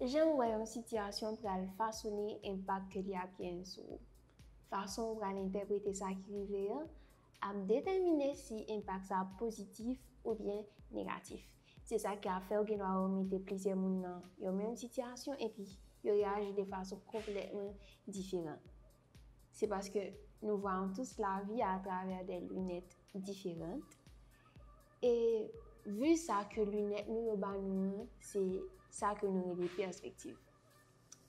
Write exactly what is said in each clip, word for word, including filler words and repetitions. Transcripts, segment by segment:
Jan w wè yon sitiyasyon pral fasone enpak ke li ap genyen sou ou. Fason w pral entèprete sa ki rive an ap detèmine si enpak sa ap pozitif oubyen negatif. Se sa ki ap fè w gen dwa wè w mete plizyè moun nan yon menm sitiyasyon epi yo reyaji de fason konplètman diferan. Se paske nou vwa tous lavi atravè de linèt diferan. E vi sa ke linèt nou yo ba nou an, se sa ke nou rele pèspektiv.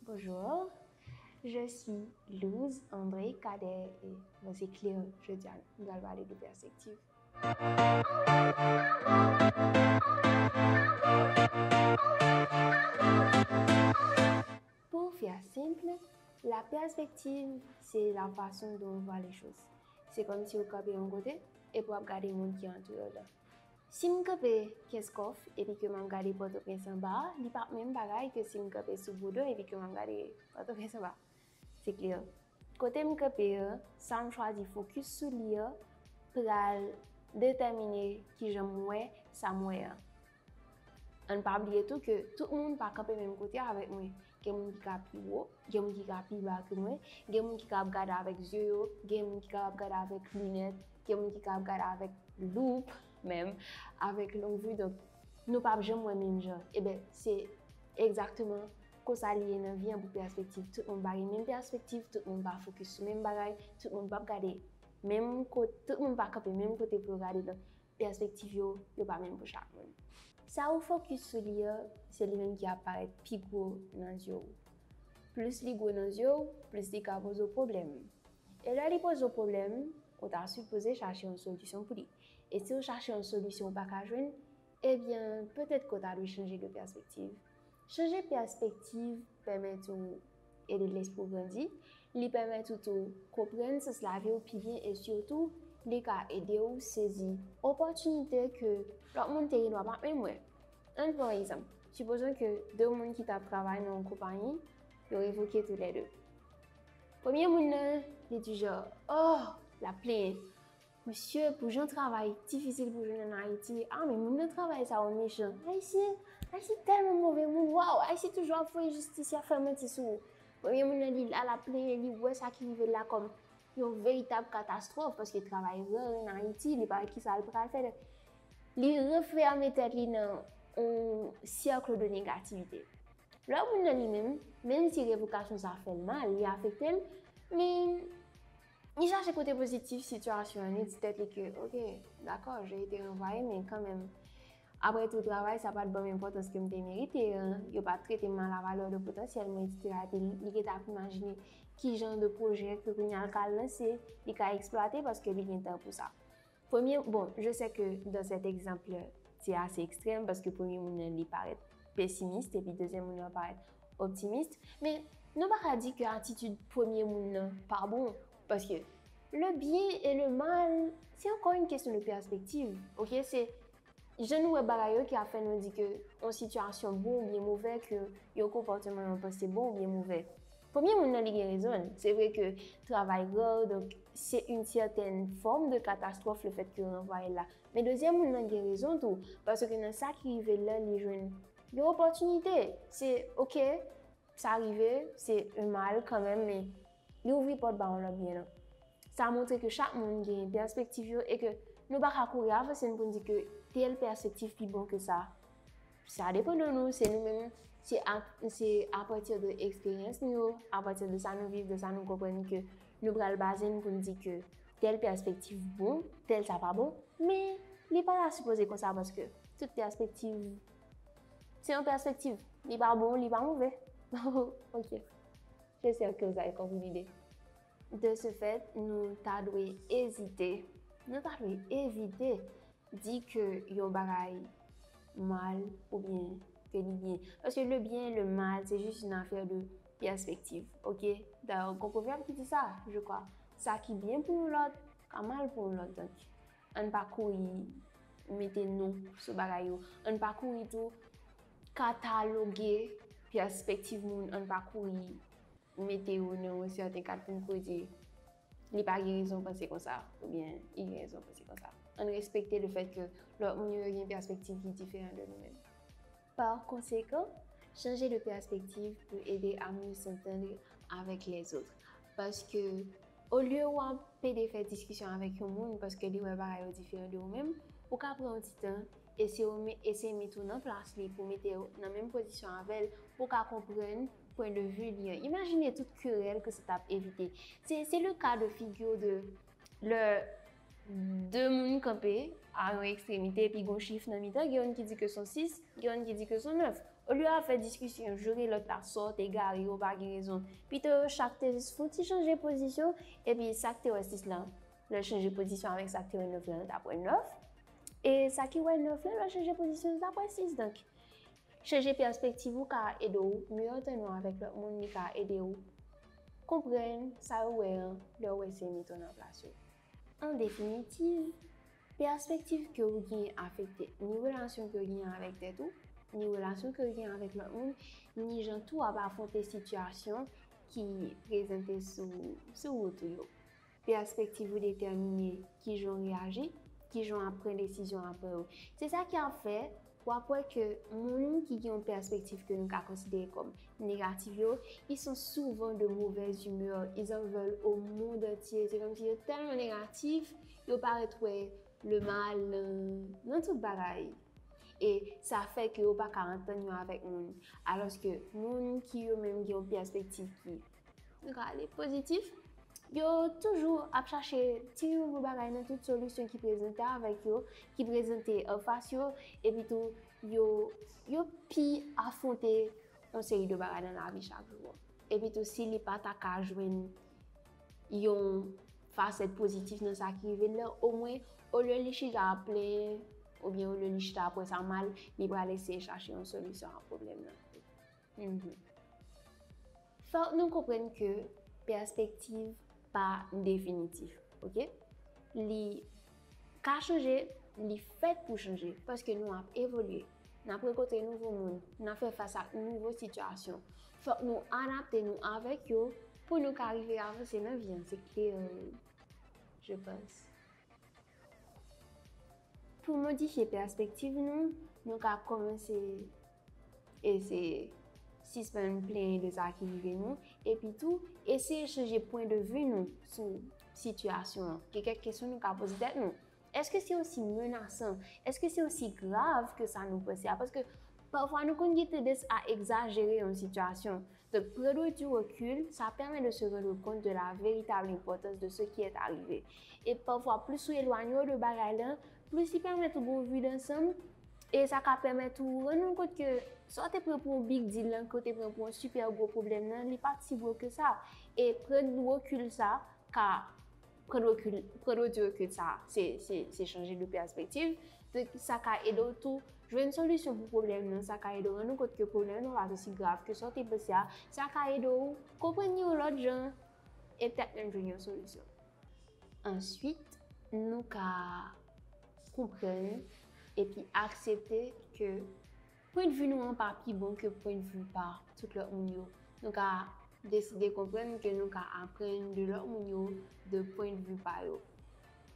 Bonjour, je suis Luz André Cadet et mwen se Claire. Jodi a nou pral pale de pèspektiv. Pou fè senp, la pèspektiv se la fason dont on voit les choses. Se kòmsi ou kanpe yon kote epi w ap gade moun ki antoure w la. Si m kanpe Kenskòf epi ke m ap gade Pòtoprens anba a, li p ap menm bagay ke si m kanpe sou Bodo epi ke m ap gade Pòtoprens anba. Se klè. Kote m kanpe an, sa m chwazi fokis sou li an, pral detèmine kijan m wè sa m wè an. Ann pa bliye tou ke tout moun pa kanpe menm kote avèk mwen. Gen moun ki ka pi wo, gen moun ki ka pi ba ke mwen, gen moun ki ka ap gade avèk zye yo, gen moun ki ka ap gade avèk linèt, gen moun ki ka ap gade avèk loup menm, avèk long vue. Donk, nou p ap janm wè menm jan. Eben, se egzakteman konsa li ye nan vi an pou pèspektiv. Tout moun pa gen menm pèspektiv, tout moun pa fokis sou menm bagay, tout moun p ap gade menm kote, tout moun pa kanpe menm kote pou yo gade. Donk, pèspektiv yo, yo pa menm pou chak moun. Sa ou fokis sou li an, se li menm ki ap parèt pi gwo nan zye w. Plis li gwo nan zye w, plis li ka poze w pwoblèm. E lè li poze w pwoblèm, ou ta sipoze chache yon solisyon pou li. E si w chache yon solisyon ou pa ka jwenn, ebyen, petèt ke w ta dwe chanje de pèspektiv. Chanje pèspektiv pèmèt ou ede lespri w grandi, li pèmèt ou tou konprann sans lavi w pi byen e sitou, li ka ede w sezi opòtinite ke lòt moun te gen dwa pa menm wè. Ann pran yon egzanp. Sipozon ke de moun ki t ap travay nan yon konpayi, yo revoke toulède. Premye moun nan, li di jan, oh, l ap plenyen. Mesye, pou jan travay difisil pou jwenn ann Ayiti, ah, men moun nan travay sa yo mechan. Ayisyen, Ayisyen tèlman move moun, waw, Ayisyen toujou ap fè enjistis, y ap fè manti sou ou. Premye moun nan li la, l ap plenyen, li wè sa ki rive l la kòm yon veritab katastwòf, paske travay rè ann Ayiti, li pa wè kisa l pral fè. Li ranfème tèt li nan yon sèk de negativite. Lòt moun nan li menm, menm si revokasyon sa fè l mal, li afekte l, men li chache kote pozitif sitiyasyon an, li di tèt li ke, ok, dakò, j'ai été renvoyé, men kanmenm, apre tou, travay sa pa t ban m enpòtans ke m te merite an, yo pa t trete m a la valè de potansyèl mwen, etsetera. Epi li, li gentan ap imajine ki jan de pwojè ke kounye a l ka lanse, li ka eksplwate paske li gen tan pou sa. Premye, bon, je sais que dans cet exemple, c'est assez extrême paske premye moun nan li parèt pesimis epi dezyèm moun nan parèt optimis, men nou pa ka di ke atitid premye moun nan pa bon paske le bien et le mal, c'est encore une question de perspective, ok? Se jan nou wè bagay yo ki ap fè nou di ke yon sitiyasyon bon oubyen move, ke yon konpòteman yon panse bon oubyen move. Premye moun nan li gen rezon l. Se vre ke travay rè, donk se yon sètèn fòm de katastwòf le fèt ke yo ranvwaye l la. Men dezyèm moun nan gen rezon tou, paske nan sa ki rive l la, li jwenn yon opòtinite. Se, ok, sa rive, se yon mal kanmenm, men li ouvri pòt ba yon lòt byen nan. Sa montre ke chak moun gen pèspektiv yo e ke nou pa ka kouri avanse n pou n di ke tèl pèspektiv pi bon ke sa. Sa depann de nou, se nou menm, se a, se apati de eksperyans nou yo, apati de sa nou viv, de sa nou konprann ke nou pral baze n pou n di ke tèl pèspektiv bon, tèl sa pa bon, men li pa ta sipoze konsa paske tout pèspektiv se yon pèspektiv. Li pa bon, li pa move. Ok. J'espère que vous avez compris l'idée. De ce fait, nou ta dwe ezite, nou ta dwe evite di ke yon bagay mal oubyen ke li byen. Paske le bien, le mal, se jis yon afè de pèspektiv, ok? Dayè, gon pwovèb ki di sa, je crois. Sa ki byen pou yon lòt, ka mal pou yon lòt. Donk, ann pa kouri mete non sou bagay yo. Ann pa kouri tou kataloge pèspektiv moun, ann pa kouri mete yo nan yon sèten kad pou n kouri di li pa gen rezon panse konsa, oubyen li gen rezon panse konsa. Ann respekte le fèt ke lòt moun yo gen pèspektiv ki diferan de nou menm. Pa konsekan, Chanje de pèspektiv pou ede a mye s'entendre avec les autres. Paske, olye w ap pede fè diskisyon avèk yon moun paske li wè bagay yo diferan de ou menm, ou ka pran yon ti tan, eseye w me-, eseye mete w nan plas li pou mete w nan menm pozisyon avè l, pou w ka konprann pwen de vi li an. Imajine tout kerèl ke sa t ap evite. Se, se le ka de figi de lè de moun kanpe a yon ekstremite epi gon chif nan mitan, gen youn ki di ke son sis, gen youn ki di ke son nèf. Olye a fè diskisyon, joure lòt la, sa w te egare, ou pa gen rezon. Pito yo chak te jis fon ti chanje pozisyon, epi sa k te wè sis lan, lè l chanje pozisyon avèk sa k te wè nèf lan, l t ap wè nèf. E sa ki wè nèf lan, lè l chanje pozisyon, l t ap wè sis. Donk, chanje pèspektiv ou ka ede w miye antann ou avèk lòt moun, li ka ede w konprann sa yo wè an, lè w eseye mete w nan plas yo. An definitiv, pèspektiv ke w genyen afekte ni relasyon ke w genyen avèk tèt ou, ni relasyon ke w genyen avèk lòt moun, ni jan tou w ap afwonte sitiyasyon ki prezante sou, sou wout ou yo. Pèspektiv ou detèmine kijan w reyaji, kijan w ap pran desizyon apre yo. Se sa ki ap fè w ap wè ke moun ki gen yon pèspektiv ke nou ka konsidere kòm negatif yo, ils sont souvent de mauvaise humeur, ils en veulent au monde entier. Se kòmsi yo tèlman negatif, yo parèt wè le mal nan, nan tout bagay. E sa fè ke yo pa ka antann yo avèk moun. Alòske moun ki yo menm gen yon pèspektiv ki, nou ka rele pozitif, yo toujou ap chache tire yon bon bagay nan tout solisyon ki prezante avèk yo, ki prezante anfas yo, epi tou yo, yo pi afwonte yon seri de bagay nan lavi chak jou an. Epi tou, si li pa ta ka jwenn yon fasèt pozitif nan sa ki rive l lan, omwen, olye li chita ap plenyen, oubyen olye li chita ap wè sa mal, li pral eseye chache yon solisyon a pwoblèm nan. Mhm. Fòk nou konprann ke pèspektiv pa definitif, oke? Li ka chanje, li fèt pou chanje, paske nou ap evolye, n ap rankontre nouvo moun, n ap fè fas ak nouvo sitiyasyon. Fòk nou adapte nou avèk yo pou nou ka rive avanse nan vi an, se klè, je pense. Pou modifye pèspektiv nou, nou ka kòmanse eseye sispann plenyen de sa ki rive nou, epi tou eseye chanje pwen de vi nou sou sitiyasyon an. Gen kèk kesyon nou ka poze tèt nou. Èske se osi menasan? Èske se osi grav ke sa nou panse a? Paske pafwa nou konn gen tandans a egzajere yon sitiyasyon. Donk, prendre du recul, ça permet de se rendre compte de la véritable importance de ce qui est arrivé. E pafwa, plis ou elwanye w de bagay lan, plis li pèmèt ou gen yon vi dansanm, e sa ka pèmèt ou rann ou kont ke sa w te pran pou yon big deal lan, ke w te pran pou yon sipè gwo pwoblèm nan, li pa t si gwo ke sa. E pran rekil sa ka pran rekil, pran du recul sa, se, se, se chanje de pèspektiv. Donk, sa ka ede w tou jwenn solisyon pou pwoblèm nan. Sa ka ede w rann ou kont ke pwoblèm nan pa t osi grav ke sa w te panse a. Sa ka ede w konprann li yon lòt jan e petèt menm jwenn yon solisyon. Answit, nou ka konprann epi aksepte ke pwennvi nou an pa pi bon ke pwennvi pa tout lòt moun yo. Nou ka deside konprann ke nou ka aprann de lòt moun yo, de pwennvi pa yo.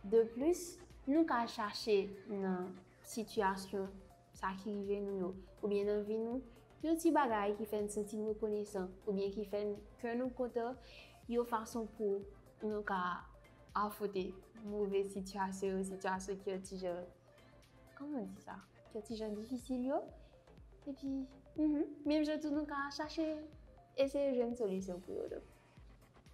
De plis, nou ka chache nan sitiyasyon sa ki rive nou yo, oubyen nan vi nou, yon ti bagay ki fè n santi n rekonesan, oubyen ki fè n, kè nou kontan, yon fason pou nou ka afwonte move sitiyasyon yo, sitiyasyon ki yon ti jan, kòman di sa? Ki yon ti jan difisil yo. Epi, mhm, menm jan tou nou ka chache, eseye jwenn solisyon pou yo. Donk,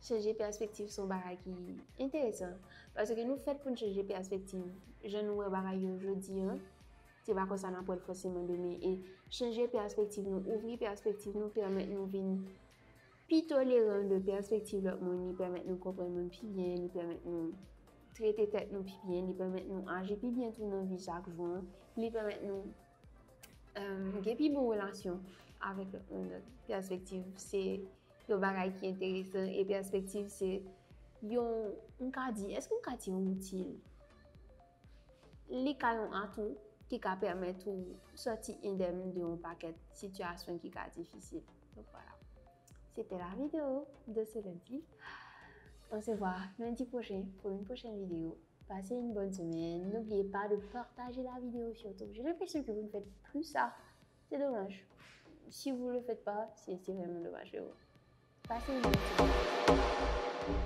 chanje pèspektiv se yon bagay ki enteresan. Paske nou fèt pou n chanje pèspektiv. Jan nou wè bagay yo jodi an, se pa konsa n ap wè l fòseman demen. E chanje pèspektiv nou, ouvri pèspektiv nou, pèmèt nou vin pi toleran de pèspektiv lòt moun, li pèmèt nou konprann moun pi byen, li pèmèt nou trete tèt nou pi byen, li pèmèt nou aji pi byen tou nan vi chak jou an, li pèmèt nou, euh, gen pi bon relasyon avèk lòt moun. Donk, pèspektiv se yon bagay ki enteresan, e pèspektiv se yon, m ka di, èske m ka di yon outil? Li ka yon atou ki ka pèmèt ou sòti endèm de yon pakèt sitiyasyon ki ka difisil. Donk, vwala. C'était la vidéo de ce lundi. On se voit lundi prochain pour une prochaine vidéo. Passez une bonne semaine. N'oubliez pas de partager la vidéo surtout. J'ai l'impression que vous ne faites plus ça. C'est dommage. Si vous le faites pas, c'est c'est vraiment dommage, frérot. Passez une bonne semaine.